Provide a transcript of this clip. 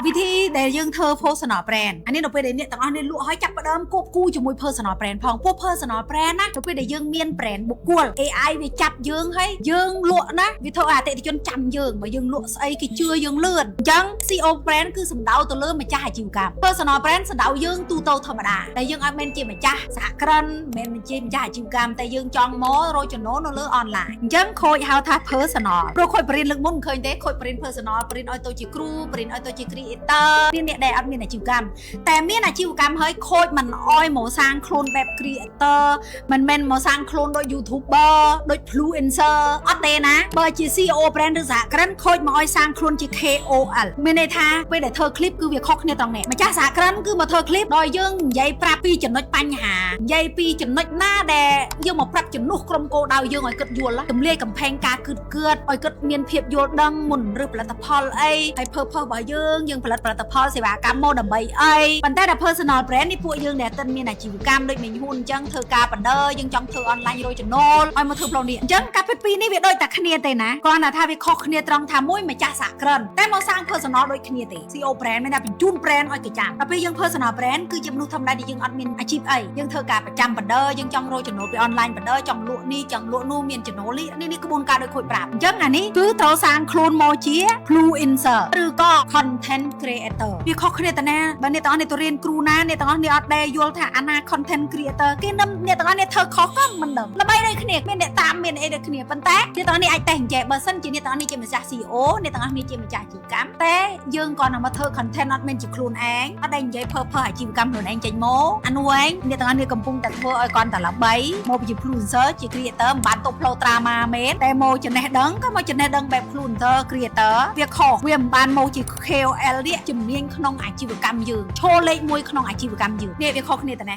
វិធីដែលយើងធ្វើ personal brand អានេះនៅពេលដែលអ្នកទាំងអស់នេះលក់ហើយចាប់ផ្ដើមគប់គូជាមួយ personal brand ផងពួក personal brand ណានៅពេលដែលយើងមាន brand បុគ្គល AI វាចាប់យើងហើយយើងលក់ណាវាធ្វើឲ្យអតិថិជនចាំយើងបើយើងលក់ស្អីគេជឿយើងលឿនអញ្ចឹង CEO brand គឺសំដៅទៅលើម្ចាស់អាជីវកម្ម personal brand សំដៅយើងទូទៅធម្មតាតែយើងអត់មែនជាម្ចាស់សហគ្រិនមិនមែនជាម្ចាស់អាជីវកម្មតែយើងចង់មករកចំណូលនៅលើ online អញ្ចឹងខូចហៅថា personal ព្រោះខូចបរិញ្ញាលើកមុនមិនឃើញទេខូចបរិញ្ញា personal បរិញ្ញាឲ្យទៅជាគ្រូបរិញ្ញាឲ្យទៅជា creator មានអ្នកដែលអត់មានអាជីវកម្មតែមានអាជីវកម្មហើយខូចមិនអោយមកសាងខ្លួនបែប creator មិនមែនមកសាងខ្លួនដូច YouTuber ដូច influencer អត់ទេណាបើជា CEO brand ឬសហគ្រិនខូចមកឲ្យសាងខ្លួនជា KOL មានន័យថាពេលដែលធ្វើ clip គឺវាខុសគ្នាត្រង់នេះម្ចាស់សហគ្រិនគឺមកធ្វើ clip ដោយយើងនិយាយប្រាប់ពីចំណុចបញ្ហានិយាយពីចំណុចណាដែលយើងមកប្រាប់ជំនួសក្រុមគោលដៅយើងឲ្យគិតយល់ទម្លាយកំផែងការគិតគឿតឲ្យគិតមានភាពយល់ដឹងមុនឬផលិតផលអីហើយ purpose របស់យើងយើងផលិតផលិតផលសេវាកម្មមកដើម្បីអីប៉ុន្តែដល់ personal brand នេះពួកយើងដែលតិនមានអាជីវកម្មដូចមេហ៊ុនអញ្ចឹងធ្វើការបណ្ដើយើងចង់ធ្វើ online រកចំណូលឲ្យមកធ្វើផ្លូវនេះអញ្ចឹងការពិតពីរនេះវាដូចតែគ្នាទេណាគ្រាន់តែថាវាខុសគ្នាត្រង់ថាមួយម្ចាស់សហគ្រិនតែមកសាង personal ដូចគ្នាទេ CEO brand មានតែបញ្ជូន brand ឲ្យគេចាំដល់ពេលយើង personal brand គឺជាមនុស្សធម្មតាដែលយើងអត់មានអាជីពអីយើងធ្វើការប្រចាំបណ្ដើយើងចង់រកចំណូលពី online បណ្ដើចង់លក់នេះចង់លក់នោះមានចំណូលនេះនេះនេះក្បួនការដូចខូចប្រាប់អញ្ចឹងអានេះគឺត្រូវសាងខ្លួនមកជា influencer ឬក៏ content creator វាខុសគ្នាតាណាបើអ្នកទាំងអស់នេះទៅរៀនគ្រូណាអ្នកទាំងអស់នេះអត់ដែលយល់ថាអាណា content creator គេនឹមអ្នកទាំងអស់នេះធ្វើខុសក៏មិនដឹងល្បីដូចគ្នាមានអ្នកតាមមានអីដូចគ្នាប៉ុន្តែអ្នកទាំងអស់នេះអាចតេស្តអញ្ចេះបើសិនជាអ្នកទាំងអស់នេះជាម្ចាស់ CEO អ្នកទាំងអស់នេះជាម្ចាស់អាជីវកម្មតែយើងក៏នឹងមកធ្វើ content អត់មានជាខ្លួនឯងអត់ដែលនិយាយ purpose អាជីវកម្មខ្លួនឯងចេញមកអានោះឯងអ្នកទាំងអស់នេះកំពុងតែធ្វើឲ្យគាត់តែល្បីមកជា influencer ជា creator មិនបានទៅផ្លូវ drama មែនតែមកចំណេះដឹងក៏មកចំណេះដឹងបែប influencer creator វាខុសវាមិនបានមកជា KOL នេះជំនាញក្នុងអាជីវកម្មយើងឈរលេខ1ក្នុងអាជីវកម្មយើងនេះវាខុសគ្នាតើណា។